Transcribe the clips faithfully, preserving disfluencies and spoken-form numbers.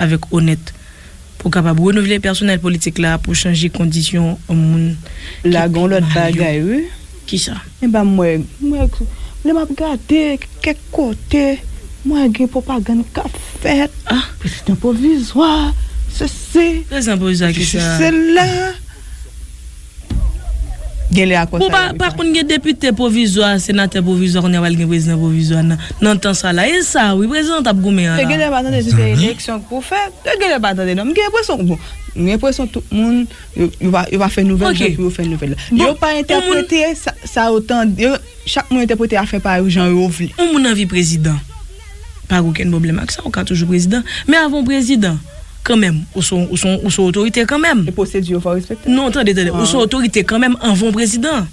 avèk onèt pou kapab renouvle pèsonèl politik la pou chanje kondisyon moun ki pi mal yo. Lage yon lòt bagay, wi. Kisa? Enben, m wè, m wè, lè m ap gade kèk kote, m wè gen pwopagann k ap fèt. Ah. Prezidan pwovizwa, sesi, prezidan pwovizwa, kisa? Sesi, sela. Gen lè a konsa. Bon, pa, pa konn gen depite pwovizwa, senatè pwovizwa, kounye a pral gen prezidan pwovizwa nan, nan tan sa la. E sa, wi, prezidan t ap goumen an la. Te gen lè pa tande se te eleksyon k pou fèt. Te gen lè pa tande non. M gen enpresyon, bon, m gen enpresyon tout moun, yo, yo pa, yo pa fè nouvèl jan pou yo fè nouvèl la. Yo pa entèprete sa, sa yo tande, yo, chak moun entèprete afè pa yo jan yo vle. Yon moun anvi prezidan. Pa gen okenn pwoblèm ak sa, ou ka toujou prezidan. Men avan w prezidan, kanmenm, ou se, ou se, ou se otorite kanmenm. E pwosedi yo fò respekte. Non, tande, tande. Ou se otorite kanmenm anvan w prezidan.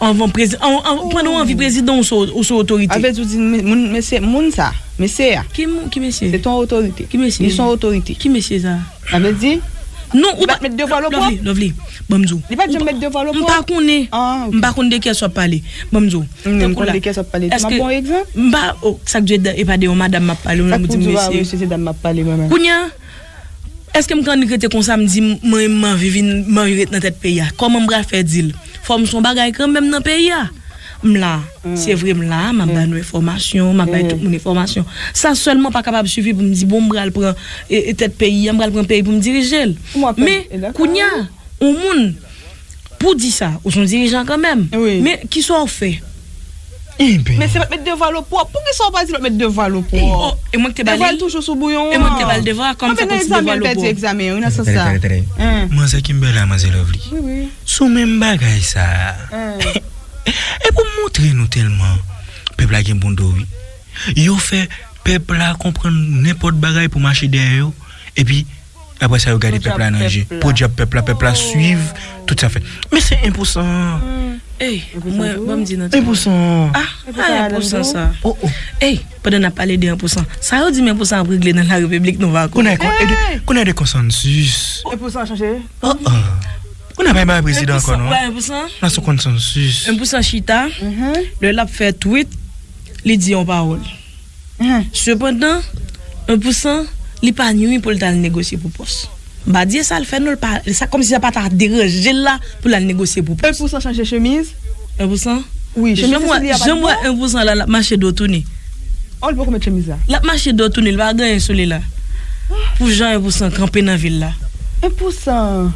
Anvan w prezidan, an, an, pandan w anvi prezidan, ou se, ou se otorite. Sa vle di, ou di, moun, mesye, moun sa, mesye a. Ki moun, ki mesye? Se te yon otorite. Ki mesye? Li se yon otorite. Ki mesye sa? Sa vle di, non, ou pa met de vwal o pwòp. Lovely, Lovely, ban m di w. Li pa t janm met de vwal o pwòp. M pa konnen. Ah, ok. M pa konn de kiyès w ap pale. Ban m di w. Tankou la, èske m ap ba w egzanp? M pa, oh, sa k di, e pa de yon madanm m ap pale, ou menm ou di m mesye. Kounye a, èske m ka annik rete konsa, m di, mwen, m anvi vin, m anvi ret nan tèt peyi a? Kòman m pral fè di l? Fò m se yon bagay kanmenm nan peyi a. M la, se vre m la, m ap ba nou enfòmasyon, m ap bay tout moun enfòmasyon. Sa sèlman pa kapab sifi pou m di, bon, m pral pran, e, e, tèt peyi a, m pral pran peyi pou m dirije l. Men, kounye a, yon moun, pou di sa, ou se yon dirijan kanmenm. Wi. Men, kisa w fè? Enben. Men se pa t met de vwal o pwòp. Poukisa w pa di l pa t met de vwal o pwòp? Oh, e mwen ki te ba li? De vwal toujou sou bouyon an. E mwen ki te ba l devwa, kòman fè konn se de vwal o pwòp? Tande, tande, tande. Manzè Kimberly a, manzè Lovely. Wi, wi. Sou menm bagay sa a. E pou montre nou tèlman pèp la gen bon do, wi. Yo fè pèp la konprann nenpòt bagay pou mache dèyè yo. Epi, apre sa, yo gade pèp la nan je. Podyab pèp la, pèp la swiv tout sa fèt. Men se en pou san. Ey, mwen, ban m di nan ti. En pou san. Ah, ah, en pou san sa. Oh, oh. Ey, pandan n ap pale de en pou san, sa yo di m en pou san ap regle nan la repiblik nou va konnen. Kounye a, kounye a de konsansis. En pou san chanje? Oh, oh. Kounye a pa bay prezidan ankò, non. Wè, en pou san. La sou konsansis. En pou san chita, lè l ap fè tweet, li di yon pawòl. Sepandan, en pou san, li pa nwi pou l t al negosye pou pòs. M pa di e sa l fè non, l pa, sa kòmsi sa pa ta deranje l la pou l al negosye pou pòs. En pou san chanje chemiz? En pou san? Wi, chemiz se li a pa t bon. Jan m wè en pou san la, l ap mache do tounen. Oh, l poko met chemiz la. L ap mache do tounen, li pa gen anyen sou li la. Pou jan en pou san kanpe nan vil la. En pou san.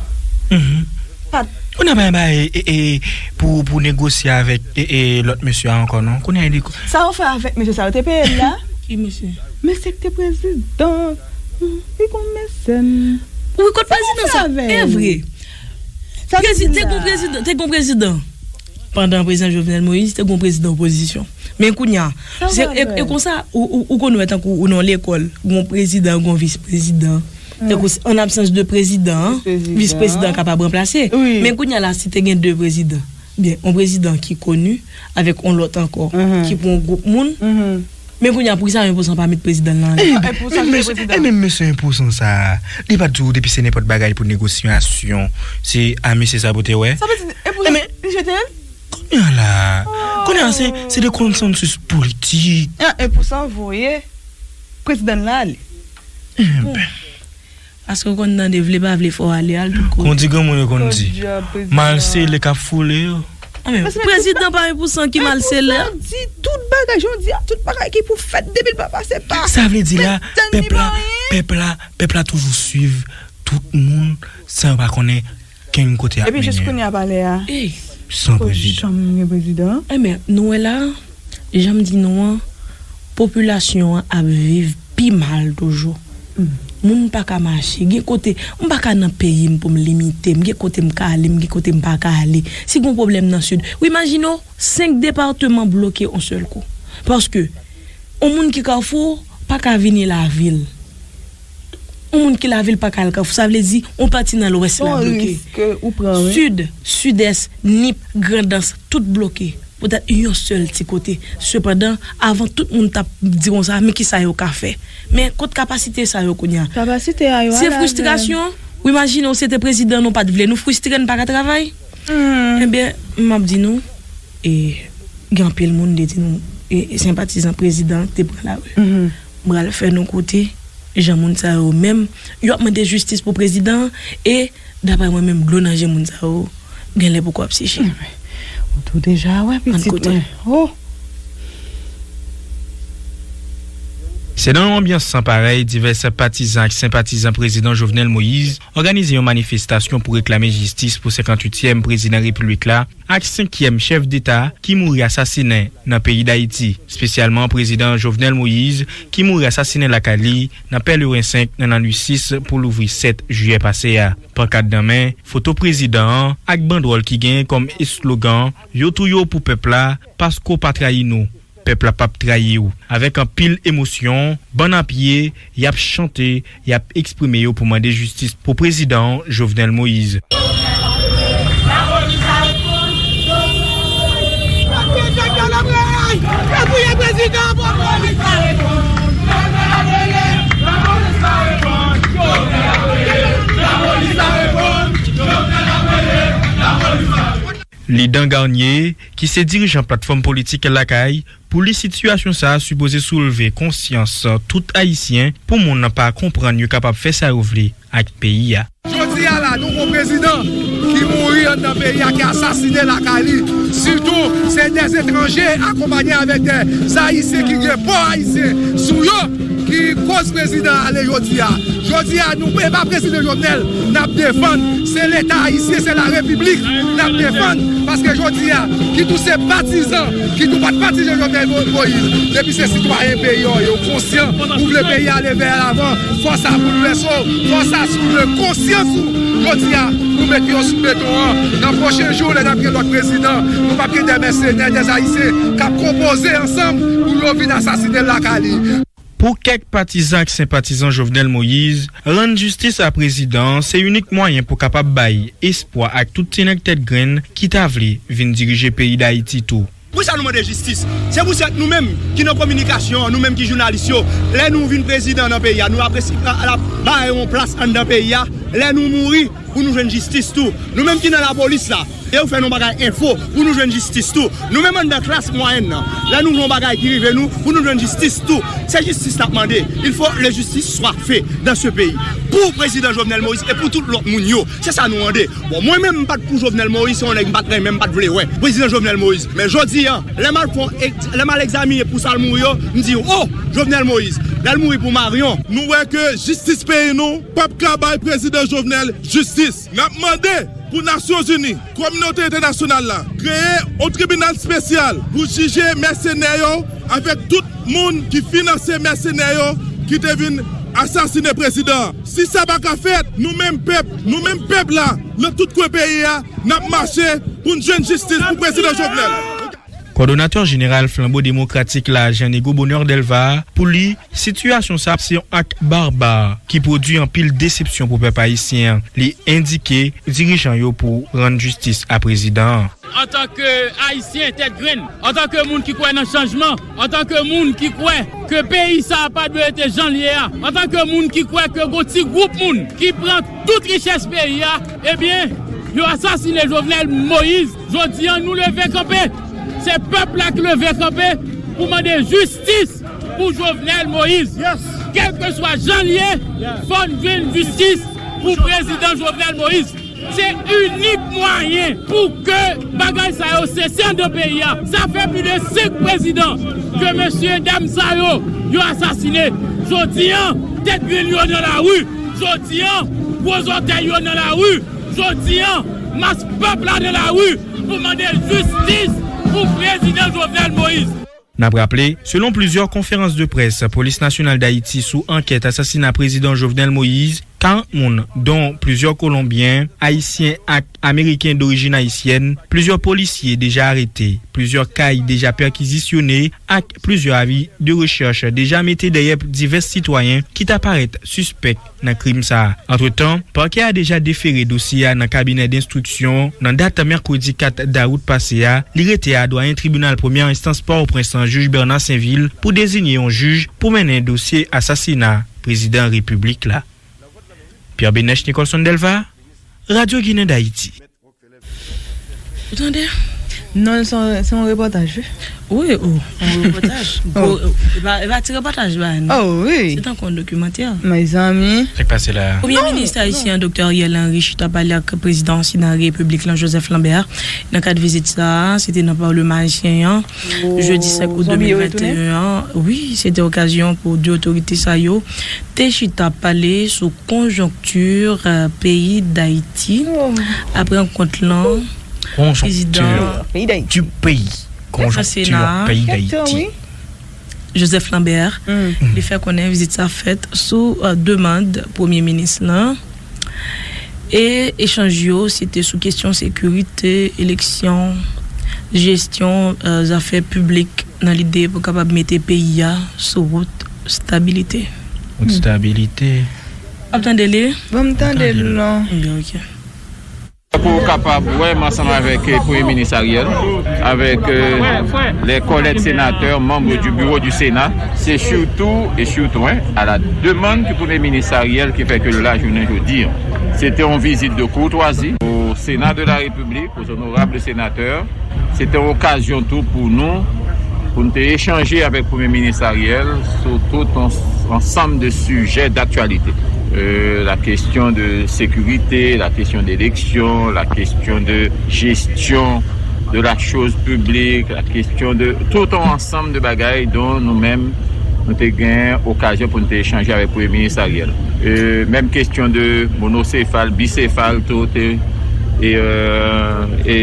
Kounye a pa bay, e, e, pou, pou negosye avèk, e, e, lòt mesye a ankò, non. Kounye a li. Sa yo fè avèk mesye sa yo te peye l la? Ki mesye? Mesye ki te prezidan. Li gon mesye. Wi, kot prezidan sa? E vre. Prezidan, te gon prezidan, te gon prezidan. Pandan prezidan Jovenel Moïse, te gon prezidan opozisyon. Men kounye a, se, e, e konsa, ou, ou, ou konn wè tankou ou nan lekòl, gon prezidan, gon vis prezidan. Tankou, an absans de prezidan, vis prezidan kapab ranplase. Men kounye a la, si te gen de prezidan, byen, yon prezidan ki koni avèk yon lòt ankò, ki pou yon gwoup moun, men kounye a, poukisa en pou san pa met prezidan l nan li? E menm mesye en pou san sa, li pa t di w depi se nenpòt bagay pou negosyasyon, se a mesye sa pou te wè. Sa vle di en pou san li jete l? Kounye a la, kounye a se, se de konsansis politik. Ah, en pou san voye prezidan l la ale. Enben. Paske w konn tande, vle pa vle, fò w ale, al tout kote. Kon di granmoun yo konn di, mal sele k ap foule yo. Ah, men prezidan pa en pou san ki mal sele a. Di tout bagay, jan w di a, tout bagay ki pou fèt depi l pa pase pa. Sa vle di la, pèp la, pèp la, pèp la toujou swiv tout moun san yo pa konnen kenn kote ap mennen. Epi jis kounye a palè a. San prezidan. Janm gen prezidan. Enben, nou wè la, jan m di nou an, popilasyon an ap viv pi mal toujou. Moun pa ka mache. Gen kote, m pa ka nan peyi m pou m limite m. Gen kote m ka ale, m gen kote m pa ka ale. Si gon pwoblèm nan sid, ou imajine w, senk depatman bloke yon sèl kou. Paske, yon moun ki Kafou pa ka vini lavil. Yon moun ki lavil pa ka al Kafou. Sa vle di, yon pati nan lwès la bloke. Sid, sidès, Nip, Grandans, tout bloke. Poutèt yon sèl ti kote. Sepandan, avan tout moun t ap di konsa, men kisa yo ka fè? Men kot kapasite sa yo kounye a? Kapasite a yo ala. Se fristrasyon. Ou imajine w se te prezidan nou pa t vle, nou fristre n pa ka travay? Ebyen, m ap di nou, e, gen anpil moun te di nou, e, e senpatizan prezidan te pran lari. M pral fè nou koute, Jan moun sa yo menm, yo ap mande jistis pou prezidan an, e, daprè mwen menm, dlo nan je moun sa yo, genlè poko ap seche. Ou tou deja wè, pitit mwen. Oh! Se nan yon anbyans san parèy, divès patizan ak senpatizan prezidan Jovenel Moïse òganize yon manifestasyon pou reklame jistis pou senkanntuityèm prezidan repiblik la ak senkyèm chèf deta ki mouri asasinen nan peyi Dayiti, espesyalman prezidan Jovenel Moïse ki mouri asasinen lakay li nan Pèleren senk nan lannwit sis pou louvri sèt jiyè pase a. Pankat nan men, foto prezidan an ak bandwòl ki genyen kòm eslogan, "Yo touye w pou pèp la, paske w pa trayi nou." Pèp la p ap trayi w. Avèk anpil emosyon, bann apye, y ap chante, y ap eksprime yo pou mande jistis pou prezidan an, Jovenel Moïse. Lidan Garnier, ki se dirijan platfòm politik Lakay, pou li sitiyasyon sa a sipoze soulve konsyans tout Ayisyen pou moun nan pa konprann yo kapab fè sa yo vle ak peyi a. Jodi a la, nou gon prezidan ki mouri anndan peyi a, ki asasinen lakay li. Sitou, se dè etranje akonpanye avèk dè Ayisyen ki gen po ayisyen sou yo ki koz prezidan ale jodi a. Jodi a, nou, e pa prezidan Jovenel n ap defann, se Leta ayisyen, se larepiblik n ap defann, paske jodi a, kit ou se patizan, kit ou pa t patizan Jovenel Mo-, Moïse, depi se sitwayen peyi a w ye, ou konsyan, ou vle peyi a ale vè lavan, fòs a boulvèse w, fòs a soulve konsyans ou. Jodi a, nou mete yo sou beton an. Nan pwochen jou, lè n ap gen lòt prezidan, nou p ap gen dè mèsenè, dè Ayisyen k ap konpoze ansanm pou yo vin asasinen l lakay li. Pou kèk patizan ak senpatizan Jovenel Moïse, rann jistis a prezidan an se inik mwayen pou kapab bay espwa ak tout ti nèg tèt grenn ki ta vle vin dirije peyi Dayiti tou. Poukisa nou mande jistis? Se pou sèt nou menm ki nan kominikasyon an, nou menm ki jounalis yo, lè nou vin prezidan nan peyi a, nou ap resi-, a, a, bay yon plas anndan peyi a, lè nou mouri, pou nou jwenn jistis tou. Nou menm ki nan lapolis la, e yo fè nou bagay enfo pou nou jwenn jistis tou. Nou menm anndan klas mwayèn nan, lè nou jwenn yon bagay ki rive nou, pou nou jwenn jistis tou. Se jistis n ap mande. Il faut la justice soit faite dans ce pays. Pou prezidan Jovenel Moïse e pou tout lòt moun yo. Se sa nou mande. Bon, mwen menm, m pa t pou Jovenel Moïse, se yon nèg m pa t renmen, m pa t vle wè. Prezidan Jovenel Moïse. Men jodi a, lè m al fè yon ek-, lè m al egzamine pou sa l mouri yo, m di, "Oh, Jovenel Moïse." Lè l mouri pou Marion. Nou wè ke jistis peyi nou p ap ka bay prezidan Jovenel jistis. N ap mande pou Nasyonzini, kominote entènasyonal la, kreye yon tribinal espesyal pou jije mèsenè yo avèk tout moun ki finanse mèsenè yo ki te vin asasinen prezidan an. Si sa pa ka fèt, nou menm pèp, nou menm pèp la, nan tout kwen peyi a, n ap mache pou n jwenn jistis pou prezidan Jovenel. Kòdonatè jeneral Flanbo Demokratik la, Jean Nego Bonheur Delva, pou li, sitiyasyon sa a se yon ak baba ki pwodui anpil desepsyon pou pèp ayisyen an. Li endike dirijan yo pou rann jistis a prezidan an. Antanke Ayisyen tèt grenn, antanke moun ki kwè nan chanjman, antanke moun ki kwè ke peyi sa a pa dwe rete jan l ye a, antanke moun ki kwè ke gon ti gwoup moun ki pran tout richès peyi a, ebyen, yo asasinen Jovenel Moïse. Jodi a, nou leve kanpe. Se pèp la ki leve kanpe pou mande jistis pou Jovenel Moïse. Kèlkeswa jan l ye, fò n jwenn jistis pou prezidan Jovenel Moïse. Se inik mwayen pou ke bagay sa yo sese anndan peyi a. Sa fè plis de senk prezidan ke mesye dam sa yo, yo asasinen. Jodi a, tèt grenn yo nan lari. Jodi a, gwo zòtèy yo nan lari. Jodi a, mas pèp la nan lari pou mande jistis pou prezidan Jovenel Moïse. N ap raple, selon plizyè konferans de près Polis Nasyonal Dayiti sou ankèt asasina prezidan Jovenel Moïse, karant moun, don plizyè Kolonbyen, Ayisyen ak Ameriken dorijin ayisyèn, plizyè polisye deja arete, plizyè kay deja pèkizisyone ak plizyè avi de rechèch deja mete dèyè divès sitwayen ki ta parèt sispèk nan krim sa a. Antretan, pakè a deja defere dosye a nan kabinè denstriksyon nan dat mèkredi kat dawout pase a. Li rete a dwayen tribinal premyè enstans Pòtoprens lan, jij Bernard Sainvil, pou deziye yon jij pou mennen dosye asasina prezidan repiblik la. Pierre Benech, Nicholson Delva, Radyo Ginen Dayiti. Ou tande? Non, se yon, se yon repòtaj, wi. Wi, o, yon repòtaj. O. Bon, e pa, e pa ti repòtaj, ba, non. O, wi. Se tankou yon dokimantè. Mezanmi. Sa k pase la? Premye minis ayisyen an, Doktè Ariel Henry, chita pale ak prezidan Sena Repiblik lan, Joseph Lambert, nan kad vizit sa a, se te nan Palman ayisyen an, jedi senk out de mil venteyen an. Wi, se te okazyon pou de otorite sa yo te chita pale sou konjonkti, euh, peyi Dayiti. Apre rankont lan, prezidan du pays. Konjonkti peyi Dayiti. Joseph Lambert, li fè konnen vizit sa fèt sou, euh, demann premye minis lan. E echanj yo, se te sou kesyon sekirite, eleksyon, jesyon, euh, zafè piblik nan lide pou kapab mete peyi a sou wout stabilite. Wout stabilite. W ap tande li? Bon, m tande l, non. Ok. Pou w kapab wè m ansanm avèk, eh, Premye Minis Ariel, avèk, eh, les collègues sénateurs, membres du bureau du Sénat, c'est surtout et surtout, hein, à la demande du Premier ministre Ariel qui fait que la jounen jodi an. C'était une visite de courtoisie au Sénat de la République, aux honorables sénateurs. Se te yon okazyon tou pou nou, pou n te echanje avèk Premye Minis Ariel sou tout yon ansanm de sijè daktyalite. Euh, la question de sécurité, la question d'élection, la question de gestion de la chose publique, la question de tout yon ansanm de bagay dont nou menm nou te gen okazyon pou n te echanje avèk Premye Minis Ariel. Euh, menm kesyon de monosefal, bisefal, tou te, e, euh, e,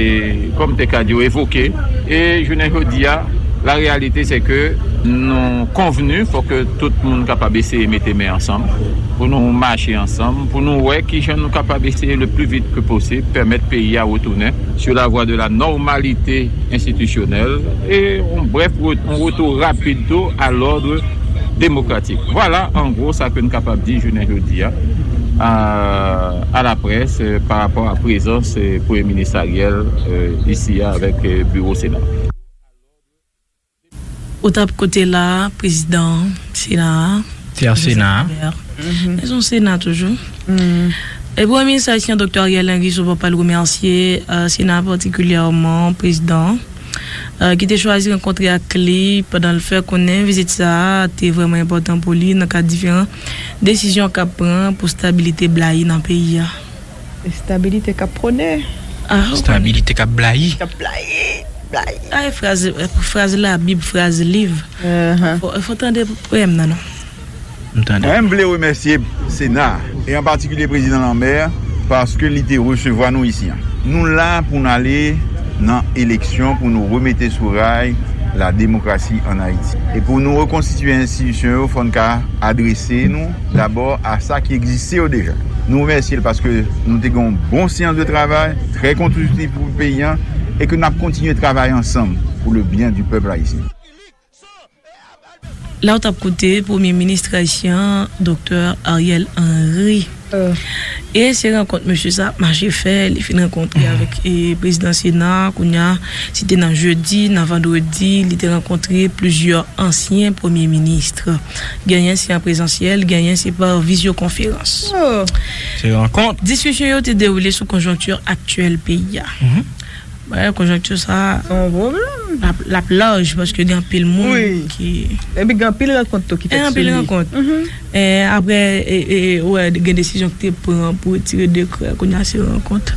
kòm te ka di, evoke. E jounen jodi a, la réalité, c'est que nou konvni, fòk tout moun kapab eseye mete men ansanm, pou nou mache ansanm, pou nou wè kijan nou kapab eseye le plus vite que possible, pèmèt peyi a retounen sur la voie de la normalité institutionnelle, e, yon brèf, yon retour rapide tou à l'ordre démocratique. Voilà, en gros, sa ke n kapab di jounen jodi a, à, à la presse, euh, par rapport à présence, euh, Premye Minis Ariel, euh, isi a avèk, euh, biwo Sena. Ou t ap koute la, prezidan Sena a, Sena a. Men se yon Sena toujou. E Premye Minis ayisyen, Doktè Ariel Henry, souvan pral remèsye, euh, Sena a, patikilyèman prezidan an, euh, ki te chwazi rankontre ak li pandan l fè konnen vizit sa a te vrèman enpòtan pou li nan kad diferan desizyon k ap pran pou stabilite blayi nan peyi a. Estabilite k ap pwone. Ah, ok. Stabilite k ap blayi. K ap blayi, blayi. Ay, fraz, fraz Labib, fraz liv. Fò, fò tande pwèm nan, non. M tande. Mwen, m vle remèsye Sena, e an patikilye Prezidan Lambert, paske li te resevwa nou isi an. Nou la pou n ale nan eleksyon pou nou remete sou ray la demokrasi ann Ayiti. E pou nou rekonstitye enstitisyon yo, fò n ka adrese nou dabò a sa ki egziste yo deja. Nou remèsye l paske nou te gen yon bon seyans de travay, trè konstriktif pou peyi an, e ke n ap kontinye travay ansanm pou le bien du peuple haïtien. La w t ap koute Premye Minis ayisyen an, Doktè Ariel Henry. E se rankont mesye sa ap mache fè, li fin rankontre avèk, e, prezidan Sena, kounye a, se te nan jedi, nan vandredi, li te rankontre plizyè ansyen premye minis. Genyen se an prezansyèl, genyen se pa vizyokonferans. Se rankont. Diskisyon yo te dewoule sou konjonkti aktyèl peyi a. Konjonkti sa a, l ap, l ap laj, paske gen anpil moun ki... Epi gen anpil rankont tou ki fèt sou li. Anpil rankont. E, apre, e, e, ou wè, gen desizyon ki te pran pou retire dekrè, kounye a se rankont.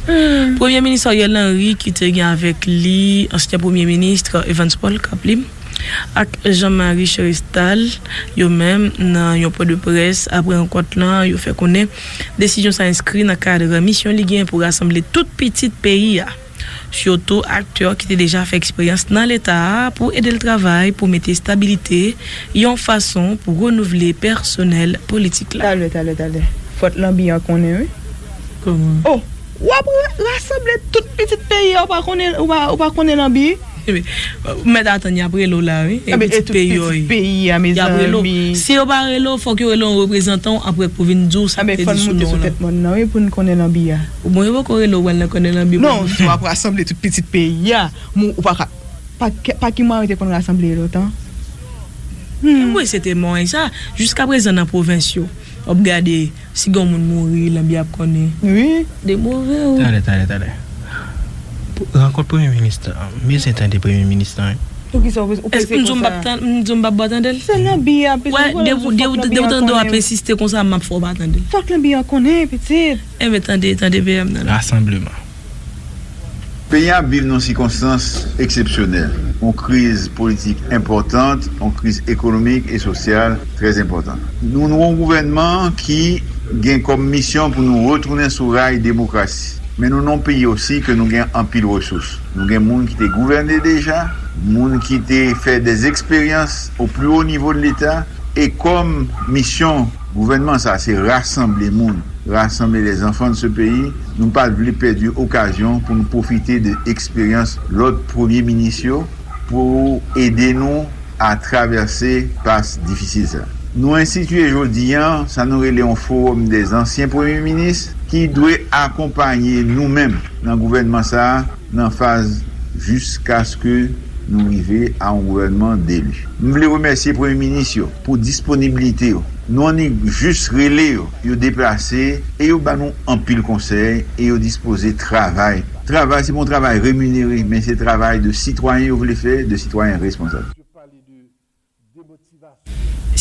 Premye Minis Ariel Henry ki te gen avèk li ansyen Premye Minis Evans Paul, k ap li, ak Jean Marie Chérestal, yo menm, nan yon pwen de près apre rankont lan, yo fè konnen desizyon sa enskri nan kad misyon li gen pou rasanble tout pitit peyi a, sitou aktè ki te deja fè eksperyans nan Leta a, pou ede l travay pou mete estabilite yon fason pou renouvle pèsonèl politik la. Talè, talè, talè. Fòk Lanbi an konnen, wi. Kòman? Oh, w ap ra-, rasanble tout pitit peyi a, ou pa konnen, ou pa, ou pa konnen Lanbi? Mèt atann, y ap rele w la, wi. E pitit peyi a, mezanmi. Si yo pa rele w, fòk yo rele yon reprezantan w apre pou vin di w sa k te di sou non w lan. Fò n moute sou tèt mòn nan, wi, pou n konnen Lanbi a. Bon, yo poko rele w, w al nan konnen Lanbi. Non, si w ap rasanble tout pitit peyi a, ou pa ka, pa, pa ki mwayen te konn rasanble yo lontan? Wi, se te mwayen sa. Jiskaprezan nan pwovens yo, w ap gade, si gen yon moun mouri, Lanbi ap konnen. Wi. De move, wi. Talè, talè, talè. Rankont premye minis lan, m bezwen tande premye minis lan, wi. Pou kisa ou, ou prese konsa? Èske m di w m p ap tan-, m di w m p ap ba w tande l? Se lanbi a, pito. Wè, depi w tande w ap ensiste konsa, m ap fè w pa tande l. Fòk lanbi a konnen, pitit. Enben, tande, tande P M nan la. Rasanbleman. Peyi a ap viv nan sikonstans eksepsyonèl, yon kriz politik enpòtan, yon kriz ekonomik e sosyal trè enpòtan. Nou, nou yon gouvènman ki gen kòm misyon pou nou retounen sou ray demokrasi. Men nou nan yon peyi osi ke nou gen anpil resous. Nou gen moun ki te gouvène deja, moun ki te fè dè eksperyans o pli wo nivo de Leta, e kòm misyon gouvènman sa, se rasanble moun, rasanble les enfants de ce pays, nou pa t vle pèdi okazyon pou nou pwofite de eksperyans lòt premye minis yo pou ede nou a travèse pas difisil sa. Nou enstitiye jodi a sa nou rele yon Forum des Anciens Premiers Ministres ki dwe akonpaye nou menm nan gouvènman sa a nan faz jiskaske nou rive a yon gouvènman deli. M vle remèsye premye minis yo pou disponiblite yo. Nou annik jis rele yo, yo deplase e yo ba nou anpil konsèy e yo dispoze travay. Travay, se pa yon travay reminere, men se travay de sitwayen yo vle fè, de sitwayen responsab.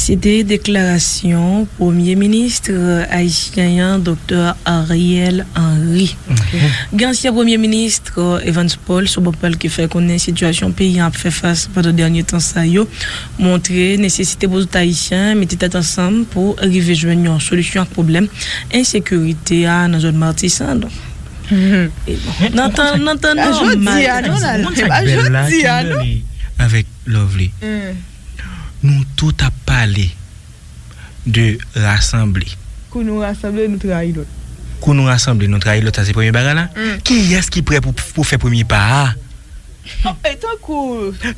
Se te deklarasyon premye minis ayisyen an, Doktè Ariel Henry. Gen ansyen premye minis Evans Paul sou bò pa l ki fè konnen sitiyasyon peyi an ap fè fas pandan dènye tan sa yo montre nesesite pou tout Ayisyen mete tèt ansanm pou rive jwenn yon solisyon ak pwoblèm ensekirite a nan zòn Matisan. Nan tan, nan tan nòmal. Jodi a, non, la, se pa jodi a, non. Avèk Lovely. Nou tout ap pale de rasanble. Kou nou rasanble, nou trayi lòt. Kou nou rasanble, nou trayi lòt, sa se premye bagay la. Kiyès ki prè pou, pou fè premye pa a?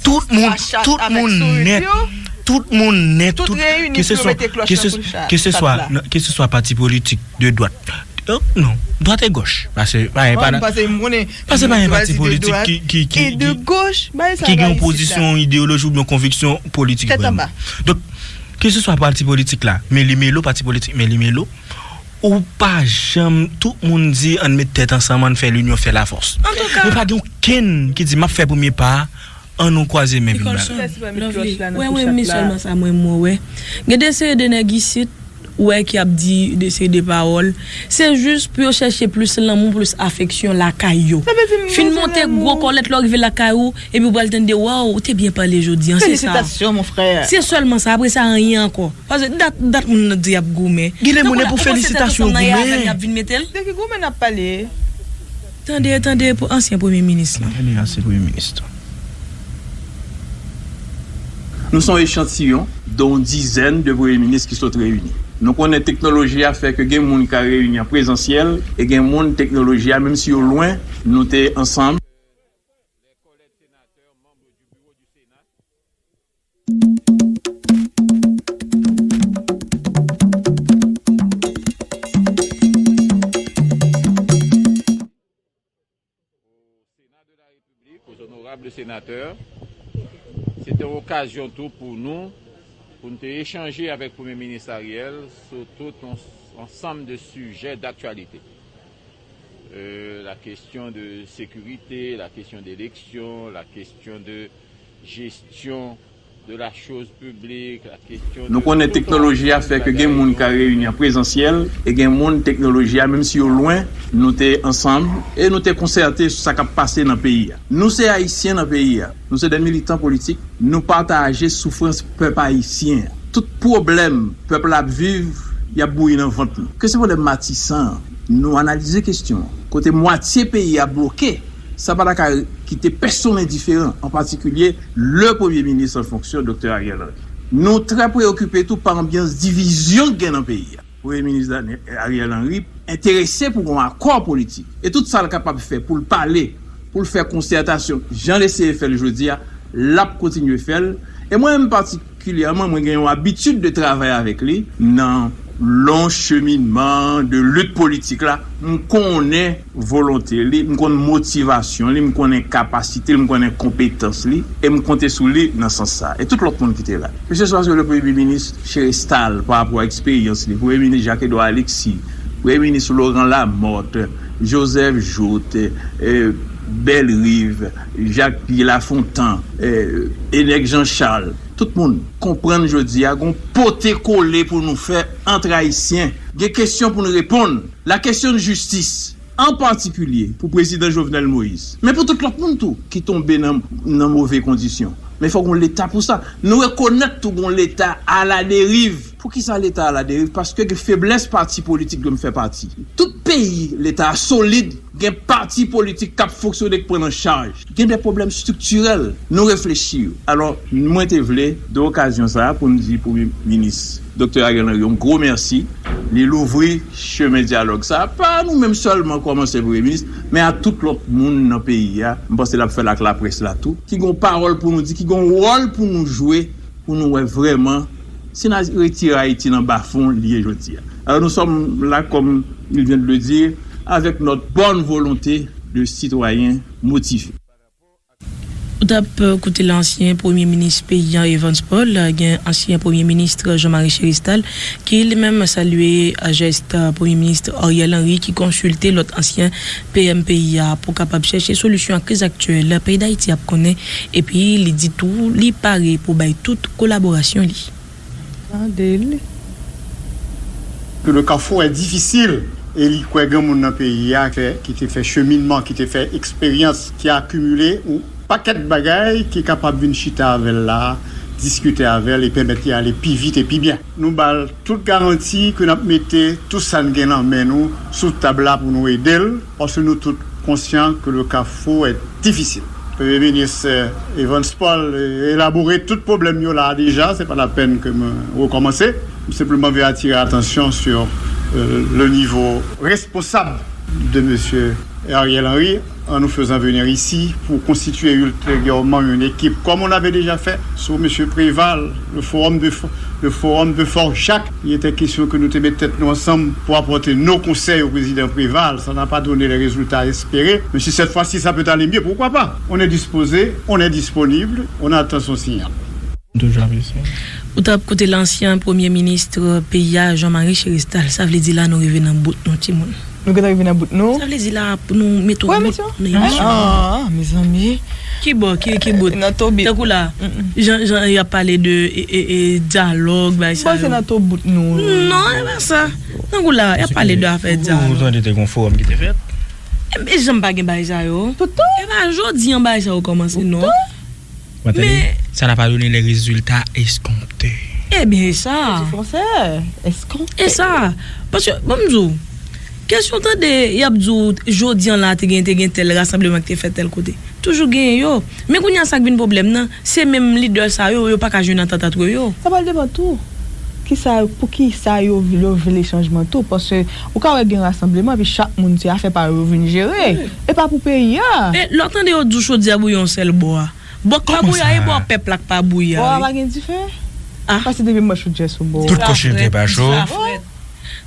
Tout moun, tout moun nèt, tout moun nèt, tout, ke se swa, ke se swa, ke se swa pati politik de dwat. Non, dwat e gòch. Paske pa gen pati politik ki, ki, ki, ki gen yon pozisyon, ideyoloji oubyen yon konviksyon politik vrèman. Donk, ke se swa pati politik la, men li melo, pati politik, men li melo, ou pa janm, tout moun di, ann met tèt ansanm, ann fè linyon fè lafòs. Men pa gen okenn ki di, m ap fè premye pa a, ann nou kwaze men vin ba l. Wè, wè, men sèlman sa mwen, mwen wè. Gen de seri de nèg isit, ou wè, ki ap di de seri de pawòl. Se jis pou yo chèche plis lanmou, plis afeksyon lakay yo. Fin monte gwo kòlèt lè w rive lakay ou, epi ou pral tande, waw, ou te byen pale jodi a, se sa. Felisitasyon, mon frè. Se sèlman sa, apre sa, anyen ankò. Paske dat, dat moun nan di y ap goumen. Gen de moun e pou felisitasyon yo goumen. Y ap vin mete l. De ki goumen n ap pale? Tande, tande, ansyen premye minis lan. Tande ansyen premye minis lan. Nou se yon echantiyon de yon dizèn de premye minis ki sot reyini. Nou konnen teknoloji a fè ke gen moun ka reyini an prezansyèl e gen moun teknoloji a, menm si yo lwen, nou te ansanm. Aux honorables sénateurs, se te yon okazyon tou pou nou, pou nou te echanje avèk Premye Minis Ariel sou tout yon ansanm de sijè daktyalite. Euh, la question de sécurité, la question d'élection, la question de gestion de la chose publique, la question de... Nou konnen teknoloji a fè ke gen moun ka reyini an prezansyèl e gen moun teknoloji a, menm si yo lwen, nou te ansanm e nou te konsète sou sa k ap pase nan peyi a. Nou se Ayisyen nan peyi a. Nou se de militan politik. Nou pataje soufrans pèp ayisyen an. Tout pwoblèm pèp la ap viv, y ap bouyi nan vant nou. Ke se pwoblèm Matisan an, nou analize kesyon an. Kote mwatye peyi a bloke, sa pa ta ka kite pèsonn endiferan, an patikilye le premye minis an fonksyon, Doktè Ariel Henry. Nou trè preyokipe tou pa anbyans divizyon k gen nan peyi a. Premye minis Daniel, Ariel Henry enterese pou gon akò politik. E tout sa l kapab fè pou l pale, pou l fè konsètasyon, jan l eseye fè l jodi a, l ap kontinye fè l. E mwen menm patikilyèman, mwen gen yon abitid de travay avèk li nan lon cheminman de lit politik la. M konnen volonte li, m konn motivasyon li, m konnen kapasite li, m konnen konpetans li, e m konte sou li nan sans sa. E tout lòt moun ki te la. Keseswa se le premye minis Chérestal, pa rapò a eksperyans li, premye minis Jacques Edouard Alexis, premye minis Laurent Lamothe, Joseph Jouthe, eh, Bèlriv, Jakpye Lafontan, eh, e nèg Jan Chal, tout moun konprann jodi a gon pote kole pou nou fè ant Ayisyen. Gen kesyon pou n reponn. La question de justice, an patikilye pou prezidan Jovenel Moïse, men pou tout lòt moun tou ki tonbe nan, nan move kondisyon. Men fòk gon Leta pou sa. Nou rekonèt tou gon Leta aladeriv. Poukisa Leta aladeriv? Paske gen feblès pati politik ke m fè pati. Tout peyi Leta a solid, gen pati politik k ap fonksyone, k pran nan chaj. Gen de pwoblèm estriktirèl, nou reflechi yo. Alò, mwen te vle, de okazyon sa a, pou m di Premye Minis Doktè Ariel Henry yon gwo mèsi. Li louvri chemen dyalòg sa a, pa nou menm sèlman kòm ansyen Premye Minis, men a tout lòt moun nan peyi a. M panse l ap fè l ak laprès la tou, ki gon pawòl pou nou di, ki gon wòl pou nou jwe, pou nou wè vrèman si n a retire Ayiti nan bafon l ye jodi a. Alors nous sommes là, comme il vient de le dire, avec notre bonne volonté de citoyens motivés. Ou t ap koute la ansyen premye minis peyi a, Evans Paul, gen ansyen premye minis Jean Marie Chéristal, ki li menm salye jès premye minis Ariel Henry ki konsilte lòt ansyen P M peyi a pou kapab chèche solisyon a kriz aktyèl peyi Dayiti ap konnen, epi li di tou li pare pou bay tout kolaborasyon li. Tande li. Que le carrefour est difficile, e li kwè gen moun nan peyi a ki te fè cheminman, ki te fè eksperyans, ki akimile yon pakèt bagay ki kapab vin chita avè l la, diskite avè l e pèmèt li ale pi vit e pi byen. Nou ba l tout garanti ke n ap mete tout sa n gen nan men nou sou tab la pou nou ede l, paske nou tout konsyan ke le carrefour est difficile. Premye minis, eh, Evans Paul, eh, elabore tout pwoblèm yo la deja, se pa lapèn ke mwen rekòmanse. M senpleman vle atire atansyon sur, eh, le nivo responsab de mesye Ariel Henry, en nous faisant venir ici pour constituer ultérieurement une équipe, comme on avait déjà fait sur Monsieur Préval, le forum de, fo- le forum de Fort Jacques. Il était question que nous te mettions tête nous ensemble pour apporter nos conseils au président Préval. Ça n'a pas donné les résultats espérés. Mais si cette fois-ci ça peut aller mieux, pourquoi pas? On est disposé, on est disponible, on attend son signal. Toujou ap eseye. Ou t ap koute lansyen premye minis peyi a, Jean Marie Chéristal. Sa vle di la nou rive nan bout nou, timoun. Nou gentan rive nan bout nou. Sa vle di la pou nou mete yon bout nan emisyon. Ah, mezanmi. Ki bò, ki, ki bout? Nan to bit. Tankou la, jan, jan y ap pale de, e, e, e, dyalòg, bagay sa yo. Mwen se nan to bout nou. Non, e pa sa. Tankou la, y ap pale de afè dyalòg. Ou tande te gon fowòm ki te fèt? E, e janm pa gen bagay sa yo. Toutan. E pa jodi an bagay sa yo kòmanse, non. Toutan. Mwen tande, ça n'a pas donné les résultats escomptés. Ebyen, e sa. Di fransè, escompté. E sa. Paske, bon, m di w, kesyon tande, y ap di w, jodi an la, te gen, te gen tèl rasanbleman ki te fèt tèl kote. Toujou genyen yo. Men kounye a, sa k vin pwoblèm nan, se menm lidè sa yo, yo pa ka jwenn antant antre yo. Sa pral depann tou. Kisa, pou kisa yo, yo vle chanjman tou? Paske ou ka wè gen rasanbleman, epi chak moun se afè pa yo yo vin jere. Wi. E pa pou peyi a. E lè w tande yo di w chodi a bouyi yon sèl bò a. Bò k pa bouyi a e bò pèp la k pa bouyi a. Bò a pa gen dife? Ah. Paske depi mwen chou djè sou bò. Tout kochil te pa cho.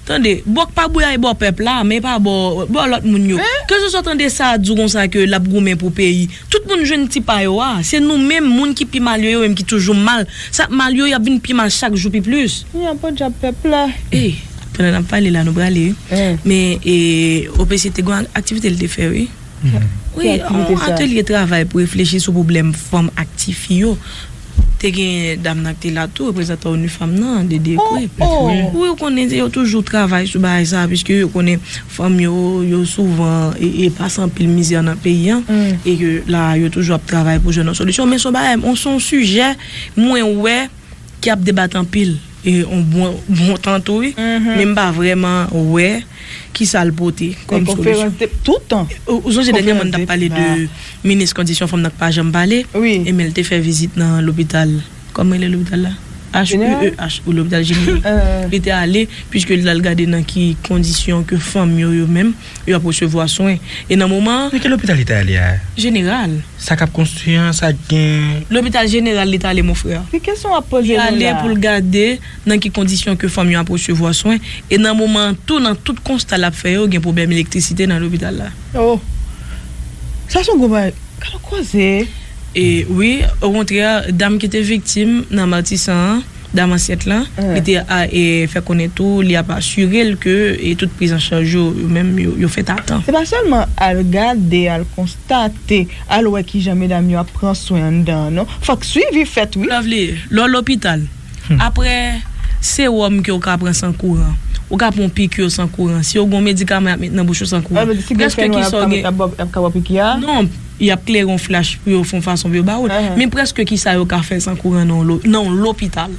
Tande, bò k pa bouyi a e bò pèp la, men pa bò, bò lòt moun yo. Keseswa tande sa a di w konsa ke l ap goumen pou peyi. Tout moun jwenn ti pa yo a. Se nou menm, moun ki pi mal yo, yo menm ki toujou mal. Sa k mal yo, y ap vin pi mal chak jou pi plis. Kounye a podyab pèp la. Ey, pandan n ap pale la, nou prale, wi. Men, e, O P C te gen yon aktivite l te fè, wi. Wi, yon atelye travay pou reflechi sou pwoblèm fanm ak tifi yo. Te gen dam nan ki te la tou, reprezantan ONU Fanm nan, Dede Ekwe. Wi, ou konnen yo toujou travay sou bagay sa, piske yo konnen fanm yo, yo souvan e, e pase anpil mizè nan peyi an, e ke la, yo toujou ap travay pou jwenn yon solisyon. Men se yon bagay, se yon sijè, mwen wè, ki ap debat anpil, e, yon bon, bon tan tou, wi. Men m pa vrèman wè kisa l pote kòm solisyon. Konferans de, tout tan. Ou, ou sonje dènyèman n t ap pale de minis kondisyon fanm nan k pa janm pale? Wi. E men l te fè vizit nan lopital, kòman rele lopital la? H U E H, ou lopital jeneral. Li te ale, piske l al gade nan ki kondisyon ke fanm yo, yo menm, yo ap resevwa swen. E nan moman an. Nan ki lopital li te ale a? Jeneral. Sa k ap konstwi an, sa gen. Lopital jeneral li t ale, mon frè. Ki kesyon w ap poze nou la? Li ale pou l gade nan ki kondisyon ke fanm yo ap resevwa swen. E nan moman an tou, nan tout konsta l ap fè yo, gen pwoblèm elektrisite nan lopital la. Oh. Sa se yon gwo bagay. Gade yon koze. E wi, okontrè, dam ki te viktim nan Matisan an, Dam ansent lan, li te a, e, fè konnen tou, li ap asire l ke, e, tout prizanchaj yo, yo menm, yo, yo fèt a tan. Se pa sèlman al gade, al konstate, al wè kijan medam yo ap pran swen anndan an, non. Fòk swivi fèt, wi. Lovely, lè w lopital, apre sewòm ke w ka pran san kouran, ou ka pran pikir san kouran, si w gen yon medikaman y ap met nan bouch ou san kouran, prèske kisa w gen? Y ap ka ba w pikir a? Non, y ap klere yon flach pou yo fè yon fason pou yo ba w l. Men prèske kisa yo ka fè san kouran nan yon lo-, nan yon lopital?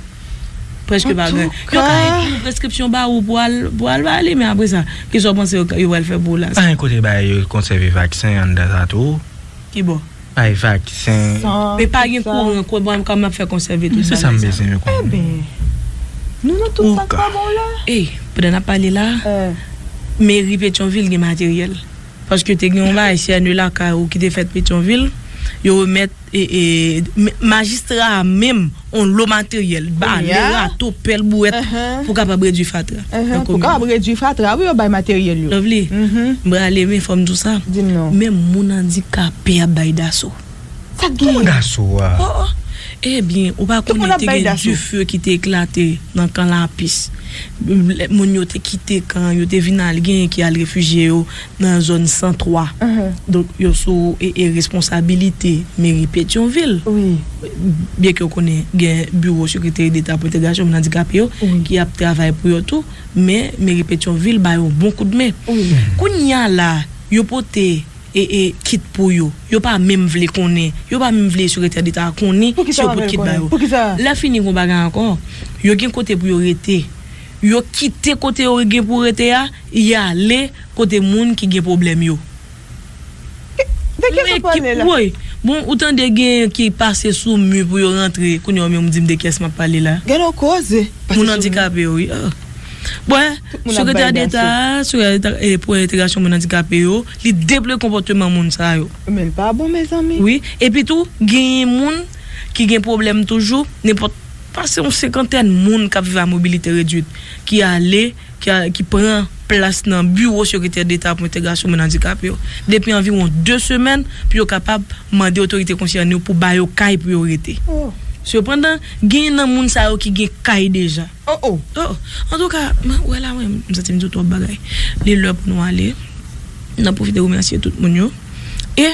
Prèske pa gen. Yo ka ekri yon preskripsyon ba ou pou al, pou al ba li, men apre sa, kisa w panse yo, yo pral fè pou ou la? Pa gen kote bay yo konsève vaksen anndan sa tou? Ki bò? Bay vaksen. Men pa gen kouran, kòman, kòman y ap fè konsève tout bagay sa? Se sa m bezwen yo konnen. Enben, nou nan tout sa k pa bon la. Ey, pandan n ap pale la, meri Petyonvil gen materyèl. Paske te gen yon bagay C N E lakay ou ki te fèt Petyonvil, yo remèt, e, e, m-, majistra a menm, yon lo materyèl, bale, rato, pèl, bouwèt, pou kapab redui fatra nan komin nan. Pou kapab redui fatra, wi, yo bay materyèl yo. Lovely, m prale, men fò m di w sa. Di m non. Menm moun andikape ap bay daso. Sa k genyen? Kòman daso a? Oh, oh. Ebyen, ou pa konnen te gen dife ki te eklate nan kan Lapis. Moun yo te kite kan, yo te vin al, genyen ki al refijye yo nan zòn san twa. Donk, yo sou, e, e, responsabilite meri Petyonvil. Byenke w konnen gen biwo Sekreteri Deta pou Entegrasyon Moun Andikape yo ki ap travay pou yo tou, men meri Petyonvil ba yo bon koudmen. Kounye a la, yo pote, e, e, kit pou yo. Yo pa menm vle konnen. Yo pa menm vle Sekretè Deta a konnen si yo pot kit ba yo. Lè fini, gen yon bagay ankò. Yo gen kote pou yo rete. Yo kite kote yo gen pou rete a, y ale kote moun ki gen pwoblèm yo. De kiyès w ap pale la? Woy, bon, ou tande gen ki pase sou mi pou yo rantre, kounye a w menm w di m de kiyès m ap pale la? Gade yon koze. Moun andikape yo, wi. Ah. Bon, Sekretè Deta a, Sekretè Deta, e, pou entegrasyon moun andikape yo, li deplore konpòteman moun sa yo. Men l pa bon, mezanmi. Wi, epi tou, genyen moun ki gen pwoblèm toujou, nenpòt pase yon senkantèn moun k ap viv a mobilite redwit, ki ale, ki a, ki pran plas nan biwo Sekretè Deta pou Entegrasyon Moun Andikape yo depi anviwon de semèn pou yo kapab mande otorite konsène yo pou ba yo kay pou yo rete. Sepandan, gen nan moun sa yo ki gen kay deja. Oh, oh. Antouka, mwen, wè la, mwen, m santi m di w twòp bagay. Li lè pou nou ale. N ap pwofite remèsye tout moun yo. E,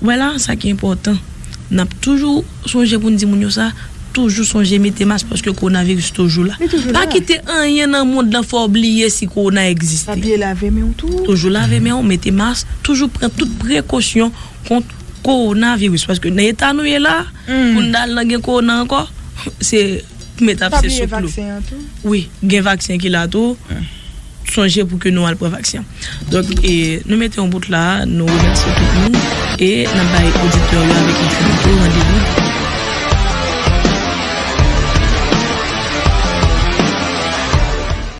wè la, sa ki enpòtan. N ap toujou sonje pou n di moun yo sa, toujou sonje mete mas paske kowonaviris toujou la. Li toujou la. Pa kite anyen nan mond lan fè w bliye si kowona egziste. Papye lave men w tou. Toujou lave men w, mete mas, toujou pran tout prekosyon kont kowonaviris. Paske nan eta nou ye la, pou n al nan gen kowona ankò, se met ap se sou klou. Wi, gen vaksen ki la tou. Sonje pou ke nou al pran vaksen. Donk, e, nou mete yon bout la, nou remèsye tout moun, e n ap bay oditè yo avèk entènot yo randevou